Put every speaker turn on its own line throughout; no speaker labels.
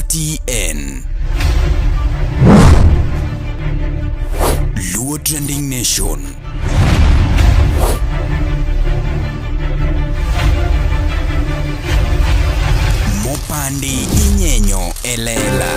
LTN. Luo Trending Nation. Mopandi inyenyo e lela.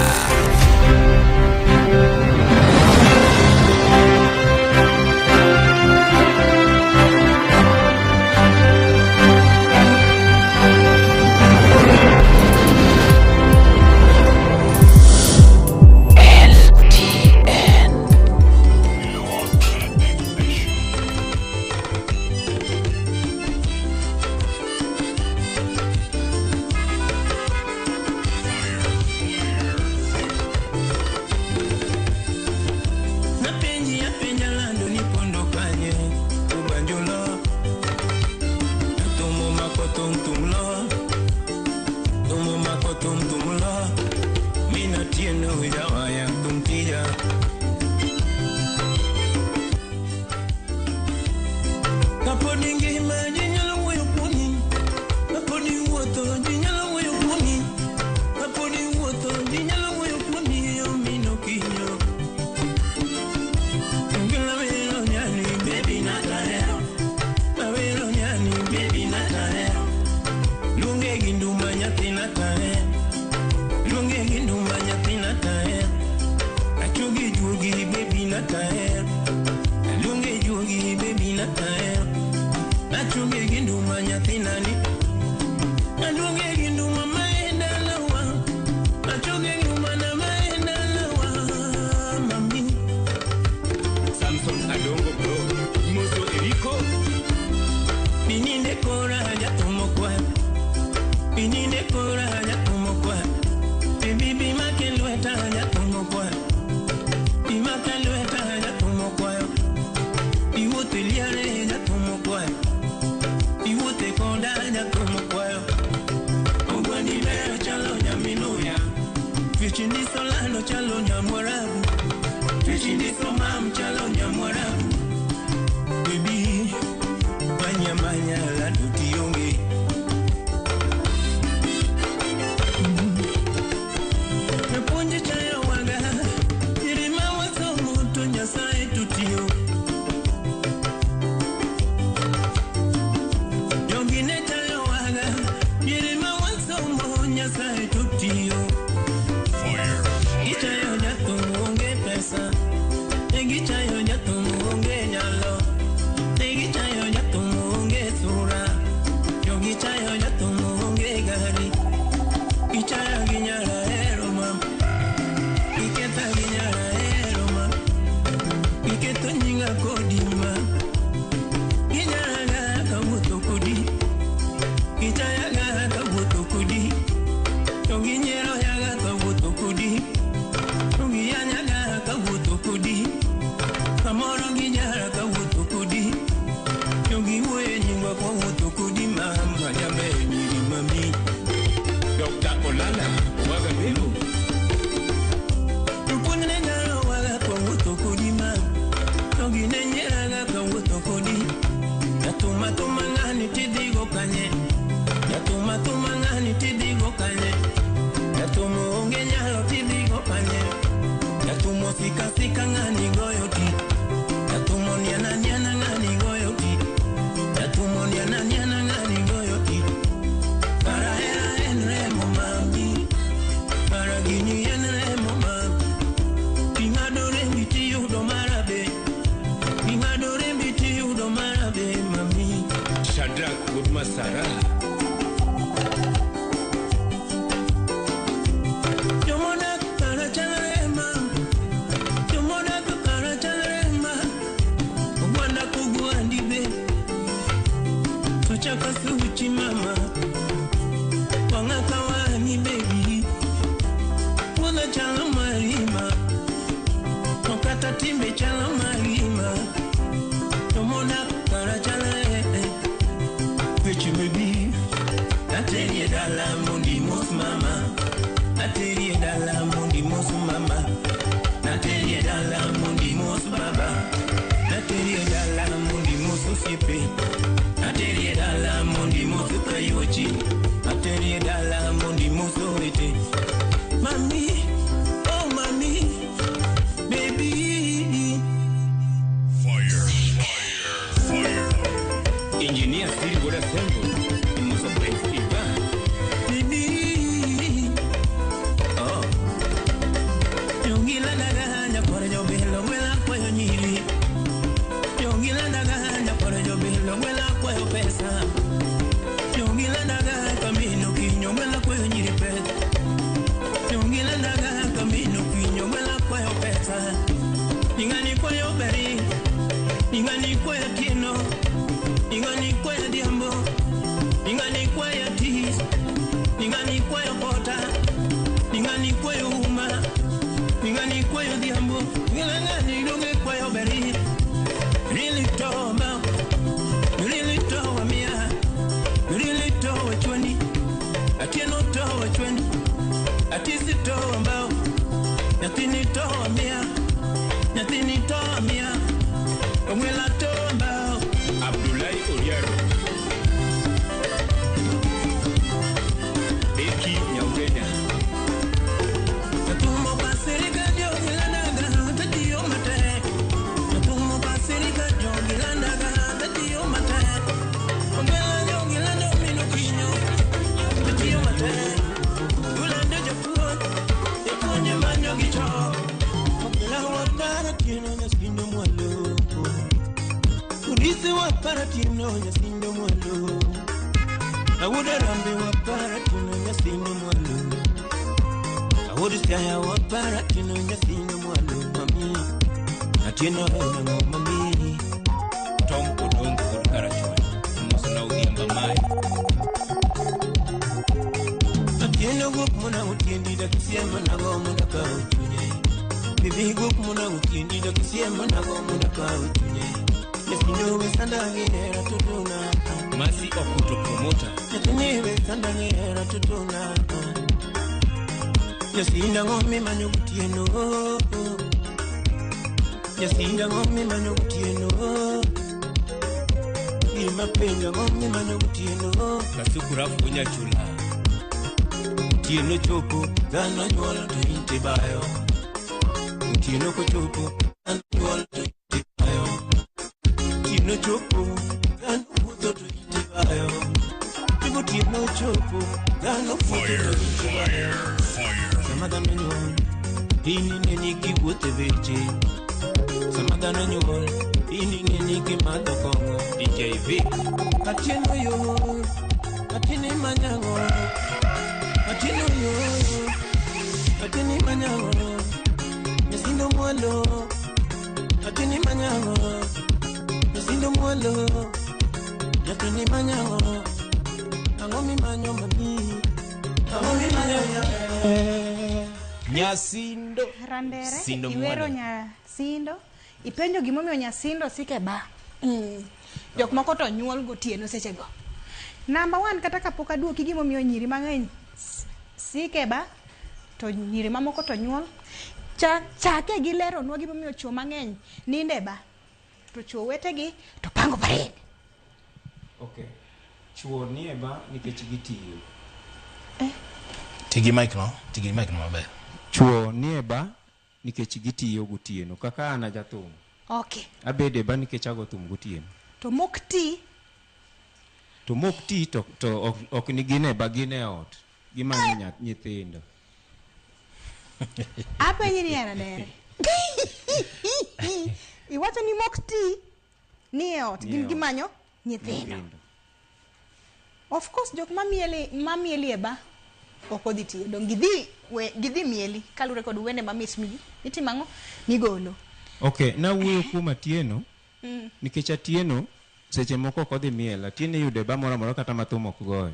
Napenji apenja lando ni pondo kanye Ubanjulo Tumo mako tum tum lo Tumo mako tum tum lo Mina tieno jawaya tum tija. Kapodi ngima ji nyalo wuoyo kuomi. Kapodi wuotho ji nyalo wuoyo kuomi. Kapodi wuotho ji nyalo wuoyo kuomi. Omino kinyo Awero nyani baby natahero. Awero nyani baby natahero. Luonge gi nduma nyathi natahero. Luonge gi nduma nyathi natahero. Achugi juogi baby natahero. Luonge juogi baby natahero. Achugi gi nduma nyathi nani. Aluonge gi nduma maendalawa. Achugi nduma na maendalawa mami.
Samson Adongo bro, Muso Eriko.
Bininde kora jatumo kwa. Bininde kora jatumo kwa. Bibi bima kelweta jatumo kwa. Bima kelweta jatumo kwa. Iwote liare jatumo kwa. Iwote konda jatumo kwa. Ogwani bero chalo nyaminuya. Fichini solano chalo nyamwarabu. Fichini somam chalo nyamwarabu. Baby manya manya la tutionge. Napuonje chayo waga irima wasomo to Nyasaye tutiyo. Jogi ne chayo waga irima wasomo Nyasaye tutiyo. Gichayo jathum onge pesa. Ne gichayo jathum onge nyalo. Ne gichayo jathum onge sura. Jogi chayo jathum onge gari. Gichayo gi nyara hero mam. Giketha gi nyara hero mam. Giketho nyinga kodi ma. Ginyaraga kawuotho kodi. Gichayaga kawuotho kodi. To ginyiero yaga kawuotho kodi. To giyanyaga kawuotho kodi. Samoro ginyara kawuotho kodi. To giwuoyo e nyingwa kawuotho kodi mama jaber nyiri mami.
Dr. Olala Owaga Belo.
Jopuonj ne nyalo waga kawuotho kodi ma. To gine nyieraga kawuotho kodi. Jathum athuma ng'ani tidhigo kanye. Jathum athuma ng'ani tidhigo kanye. Jathum onge nyalo tidhigo kanye. Jathum osika sika ng'ani goyo ti. Jathum oniana niana ng'ani goyo ti. Jathum oniana niana ng'ani goyo ti. Kara hera en remo mami. Kara gini en remo mami. Ing'ado rembi tiyudo marabe. Ing'ado rembi tiyudo marabe mami.
Shadrack Woodmasara.
Jomodak kara chalre ma. Jomodak kara chalre ma. Ogwanda kogwandi be. Sucha ka suchi mama. Wang'a ka wang'i baby. Wuodha chalo marima. To kata timbe chalo marima. Jomodak kara chalre. Weche mabiro. Ngilangani donge kwayo beri. Really to Really to mia. Really to chwani. Atieno to chwani. Atisi to mbao. Nyathini to mia. Nyathini to mia. Omwela to mbao.
Abdullahi Oriaro. Eki Nyaugenya.
Natumo pasirika jogilandaga tatiyo matek. Natumo pasirika jogilandaga tatiyo matek. Omwela jogilando mino kinyo tatiyo matek. Ulando japuonj, japuonj manyo gi chok. Omwela wapara tieno nyasindo mwalo. Urisi wapara tieno nyasindo mwalo. Awuoda rambe wapara tieno nyasindo mwalo. Awuod Siaya wapara tieno nyasindo mwalo mami. Atieno en ang'o mami.
Tom Odongo wuod Karachuonyo. Mosna Odhiambo Mae.
Atieno guok mona otiendi dakisiem nago mondo akaw chunye. Bibi guok mona otiendi dakisiem nago mondo akaw chunye. Nyasindo we sanda gi hera totona.
Masi Okuto Promoter.
Nyathini we sanda gi hera totona. Nyasinda ang'o mimanyo gotieno. Nyasinda ang'o mimanyo gotieno. Gima penjo ang'o mimanyo gotieno.
Kasuku Rafu Nyachula.
Otieno chopo, dhano nyuol to in tibayo. Otieno kochopo, dhano nyuol to in tibayo. Otieno chopo, dhano wuotho to in tibayo. Otieno chopo, dhano fuotho to in tibayo. Sama dhano nyuol, in ineni kiwuotho e veche. Sama dhano nyuol, in ineni kimadho kong'o.
DJ Vic.
Atieno yo, Atieno imanyango. Atieno yo, Atieno imanyango. Nyasindo mwalo, Atieno imanyango. Nyasindo mwalo, Atieno imanyango. Ang'o mimanyo mami? Ang'o mimanyo yae?
Nyasindo.
Randere,
Sindo
iwero
mwalo.
nyasindo. Ipenjo gimomiyo nyasindo sike ba. Jok moko to nyuol gotieno sechego. Namba 1 kata kapok aduoki gimomiyo nyiri mang'eny sike ba to nyiri mamoko to nyuol. Chake gi leronwa gimomiyo chuo mang'eny ninde ba to chuo wetegi to pango parade.
Okay. Chuo nie ba nikech gitiyo.
Tigi mic no, tigi mic no maber.
Chuo nie ba nikech gitiyo gotieno kaka an ajathum.
Okay.
Abede ba nikech ago thum gotieno.
To mok ti
To mok ti to ok ni gin e ba gin e ot. Gimanyo nyithindo.
Apenji ni Randere. Iwacho ni mok ti ni e ot gin gimanyo nyithindo. Of course jok mamieli e ba ok odhi tiyo. Dong gidhi mieli kaluwore kod wende mamit mitimo ang'o migolo.
Okay, nawuoyo kuom Atieno. Nikech Atieno seche moko ok odhi miel. Atieno iyudo e ba moro amora kata ma thum ok goyo.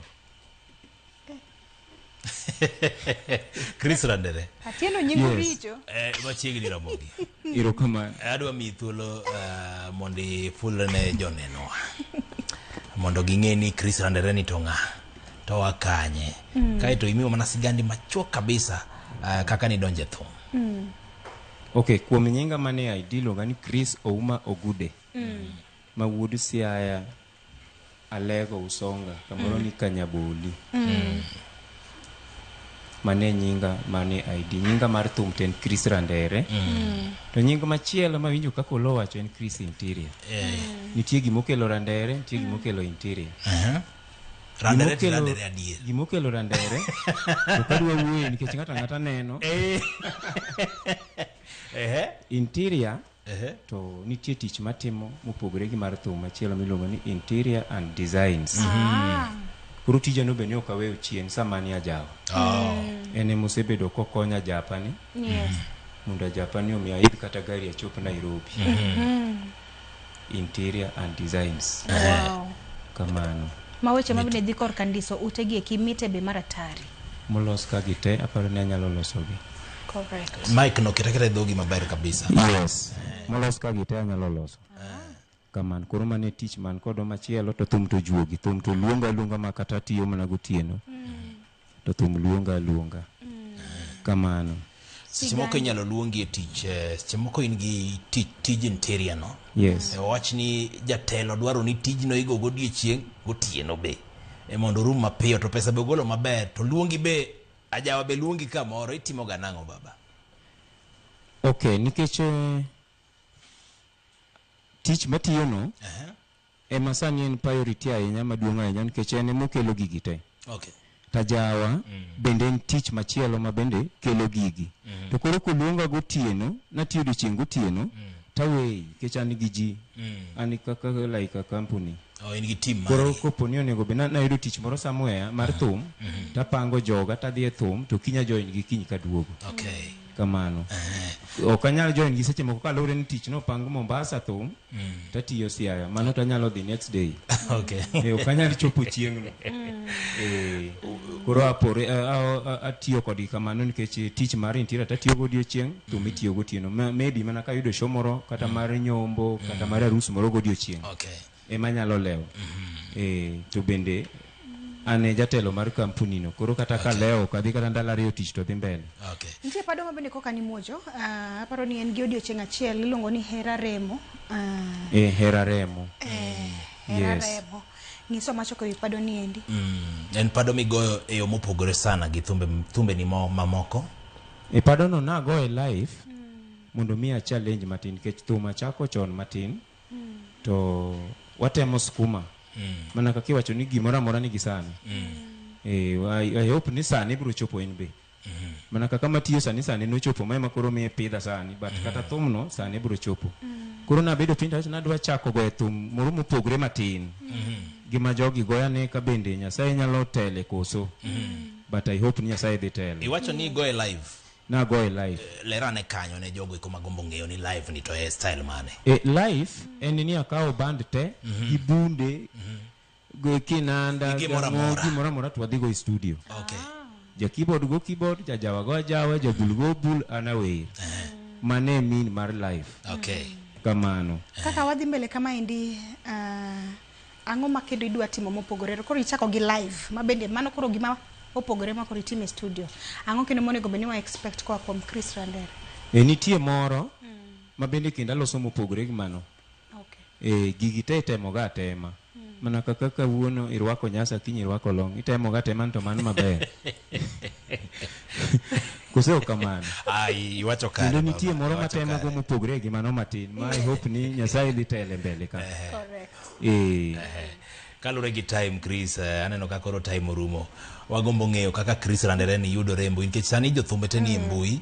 Chris Randere.
Atieno nyingo richo.
Machiegni Ramogi.
Erokamano.
Adwa miyi thuolo mondo ifulne jonenowa. Mondo ging'e ni Chris Randere ni to ng'a, to oa kanye. Kaeto imiwa mana sigandi machuok kabisa kaka nidonje thum.
Okay, kuom nyinga mane ID iluonga ni Chris Ouma Ogude. Ma wuod Siaya Alego Usonga, kamoro ni Kanyaboli. Mane nyinga mane ID. Nyinga mar thum to en Chris Randere. To nying machielo mawinjo kaka Oloo wacho en Chris Interior. Nitie gimokelo Randere, nitie gimokelo Interior.
Randere to Randere adier.
Gimokelo Randere, to kadwa wuoyo nikech ng'ato ang'ata neno. Interior, to nitie tich matimo mopogore gi mar thum machielo miluongo ni Interior and Designs. Koro tijano be ne ok aweyo chien sama ni ajawa. En ema osebedo kokonya Japani. Mondo Japani omi aidh kata gari achop Nairobi. Interior and Designs.
Wow.
Kamano.
Ma weche mabende dhi korka ndiso utegi eki mite be maratari.
Molos ka gi te, aparo ni anyalo losogi.
Correct.
Mike no keta keta e dhogi maber kabisa.
Yes, molos ka gite anyalo loso kamano. Koro mano e tich man kodwa machielo. To thum to juogi, thum to luonga aluonga ma kata tiyo mana gotieno to thum luonga aluonga kamano.
Seche moko inyalo luongi e tich, seche moko in gi tich, tij interior no.
Yes.
Wawach ni jatelo dwaro ni tijno igo godiechieng' gotieno be, mondo orum mapiyo to pesa be ogolo maber, to luongi be ajawa be luongi kamoro, itimo ga nang'o baba?
Ok, nikech tich matiyono ema sani en priority ahinya maduong' ahinya, nikech en emokelo gigi te. Tajawa bende en tich machielo ma bende kelo gigi. To koro koluonga gotieno, natiyo odiochieng' gotieno, taweyi nikech an gi ji, an kaka like a company.
Oh, in gi team
Koro
mari.
kopo ni onego bed nayudo tich moro somewhere mar thum, tapango joga tadhi e thum to kiny ajoin gi kiny kaduogo. Kamano. Ok anyal join gi seche moko kaluwore ni tich nopang Mombasa thum, tatiyo Siaya, mano tanyalo dhi next day. Ok anyal chopo chieng'no. Koro apore, atiyo kodgi kamano nikech tich mar interior tatiyo godiochieng', thum itiyo gotieno. Maybe mana kayudo show moro kata mar nyombo kata mar arus moro godiochieng'. Ema nyalo lewo. To bende an e jatelo mar kampuni no, koro kata ka lewo ok adhi kata ndalo 2 tich to dhi mbele.
Nitie pado ma bende koka ni muocho, aparo ni en gi odiochieng' achiel iluongo ni Hera Remo.
Hera Remo.
Hera
Yes.
Remo. Nyiso machoko ewi pado ni endi.
En pado migoyo e yo mopogore sana gi thumbe ni mamoko.
E pado no nagoye live mondo mi a challenge matin nikech thum achako chon matin. To watemo skuma. Mana kaka iwacho ni gimoro amora nigi sani. I hope ni sani biro chopo en be. Mana kaka matiyo sani sani nochopo ma ema koro miye pidha sani, but kata thumno sani biro chopo. Koro nabedo piny tawacho nadwa chako goyo thum moro mopogore matin. Gima jogi goya ne ka bende Nyasaye nyalo tele koso. But I hope ni Nyasaye dhi tele.
Iwacho ni igoye live.
Nagoye live.
Lerane kanyo ne jogo eko magombo ng'eyo ni live ni to e style mane.
Live en ni akawo band te, gi bunde, go kinanda,
Gi gimoro
gang'o,
amora.
gimoro amora to wadhi go e studio. Ja keyboard go keyboard, ja jawa go ajawa, ja bul go bul, an awer. Mano e mean mar live. Kamano.
Kaka wadhi mbele kama endi, ang'o ma kendo idwa timo mopogore? Koro ichako gi live, ma bende mano koro gima opogore ma koro itime e studio. Ang'o kendo monego bed ni wa expect koa kuom Chris Randere?
Nitie moro ma bende kendo aloso mopogore gi mano. Gigi te itemo ga atema. Mana kaka kawuono irwako nyasa, kiny irwako long, itemo ga atema to mano maber. Koso ok kamano?
Ai, iwacho kare,
Kendo nitie
baba,
moro
iwacho
matemo go
kare.
mopogore gi mano matin, ma I hope ni Nyasaye dhi tele mbele ka.
Kaluwore gi time Chris, aneno ka koro time orumo. Wagombo ng'eyo kaka Chris Randere ni yudore e mbui, nikech sani jothumbe te ni e mbui.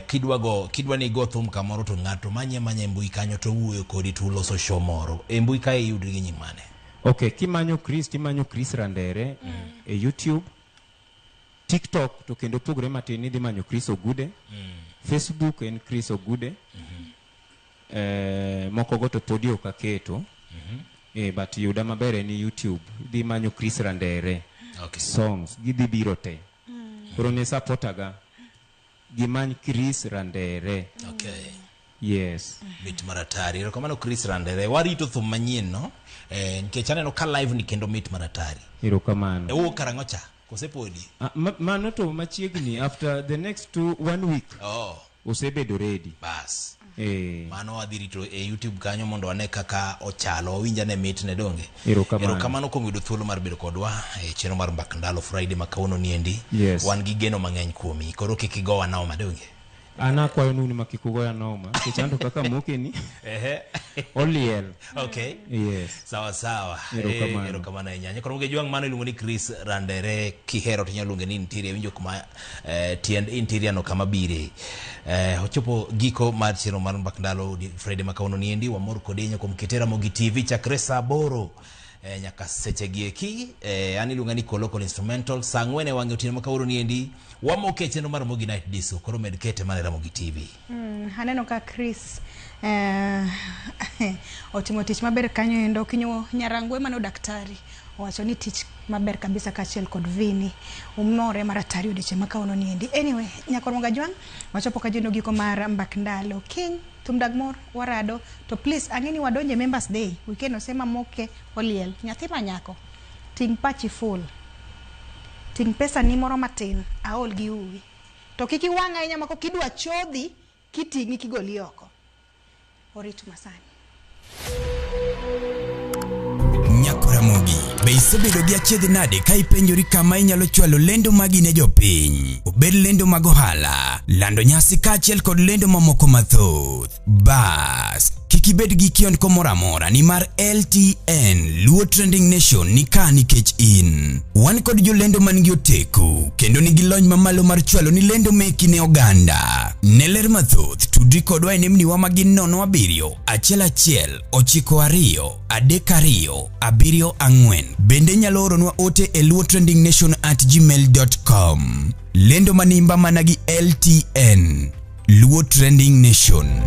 Kidwa ni igo thum kamoro to ng'ato manye amanya e mbui kanyo to wuoyo kodi to uloso show moro. E mbui kae iyudri gi nying mane?
Okay, kimanyo Chris, timanyo Chris Randere e YouTube, TikTok to kendo pogre matin idhi manyo Chris Ogude. Facebook en Chris Ogude. Moko go to podi ok aketo. But yuda maber en YouTube. Idhi manyo Chris Randere. Songs gidhi biro te. Koro ne supportaga. Gimany Chris Randere. Yes.
Mit maratari. Erokamano Chris Randere. Warito thum manyien no. Nikech aneno ka live ni kendo mit maratari.
Erokamano.
Owuok karang'o cha? Kose podi?
Mano to machiegni after the next 1 week. Osebedo ready.
Bas. Mano wadhi rito e YouTube kanyo mondo wane kaka ochalo, wawinj ane mitne donge.
Erokamano.
Erokamano kuom yudo thuolo mar bedo kodwa e chenro mar Mbak Ndalo Friday ma kawuono ni endi. Wan gi geno mang'eny kuomi. Koro kik igowa noma donge.
An akwayo nu ni ma kik ugoya noma, nikech anto kaka mokeni. Oliel. Yes.
Sawa sawa.
Erokamano.
Erokamano ahinya. Nyakoro Muge Jwang' mano iluongo ni Chris Randere, kihero to inyalo luonge ni interior, iwinjo kuma tiend interior no kama bire. Ochopo giko mar chenro mar Mbak Ndalo Friday ma kawuono ni endi, wamor kodi ahinya kuom kete Ramogi TV chakre saa 8 nyaka seche gi eki. An iluonga ni Kolokol Instrumental, saa 4 e wang'e otieno ma kawuono ni endi wamoke e chenro mar Ramogi Night Disco, koro med kete mana e Ramogi TV.
Aneno ka Chris otimo tich maber kanyo endo, okinyo nyarangwe mano daktari. Owacho ni tich maber kabisa kaachiel kod Vini. Umore maratari odiechieng' ma kawuono niendi. Anyway, Nyakor Mogajwang', wachopo kajeno giko mar mbak ndalo. Kiny, thum dag mor, warado. To please, ang'e ni wadonje Members Day. Weekend osema moke oliel. Nyathi ma nyako, ting' pachi full. Ting' pesa ni moro matin, aol gi uwi. To kik iwang' ahinya ma kidwa chodhi, kiting'i kigoli oko. Orit masani.
Nyakoramogi, be isebedo gi achiedh nade ka ipenjori kama inyalo chwalo lendo magi ne jopiny? Obed lendo mag ohala, lando nyasi kaachiel kod lendo mamoko mathoth. Bas, kik ibed gi kiondko moro amora nimar LTN Luo Trending Nation ni ka nikech in. Wan kod jolendo man gi oteku kendo nigi lony mamalo mar chwalo ni lendo meki ne oganda. Ne ler mathoth, tudri kodwa e nembniwa ma gin 07 11 92 32 74. Bende inyalo oronwa ote e luotrendingnation@gmail.com. Lendo manimba mana gi LTN Luo Trending Nation.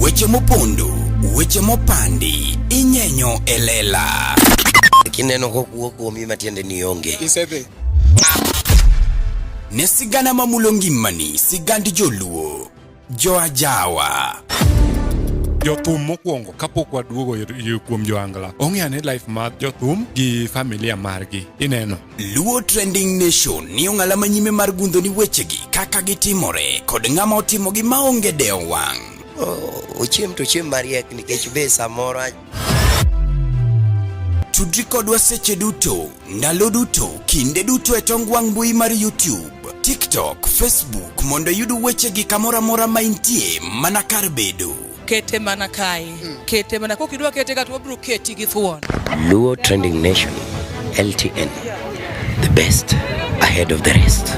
Weche mopondo, weche mopandi, inyenyo e lela.
Kineno kokuo kuomi matiende ni onge.
Isedhi.
Ne sigana mamulo ngimani, sigand joluo, joajawa.
Jothum mokwongo kapok waduogo kuom joangla ong'e ane life mar jothum gi familia margi ineno.
Luo Trending Nation ni ong'ala manyime mar gundho ni wechegi kaka gitimore kod ng'ama otimogi maonge dewo wang'.
Ochiem to ochiem mariek nikech be samoro
Tudri kodwa seche duto, ndalo duto, kinde duto e tong wang' mbui mar YouTube, TikTok, Facebook mondo iyud wechegi kamoro amora ma intie mana kar bedo.
Kete mana kae. Kete mana kokidwa kete ka to wabiro keti gi thuon.
Luo Trending Nation, LTN, the best ahead of the rest.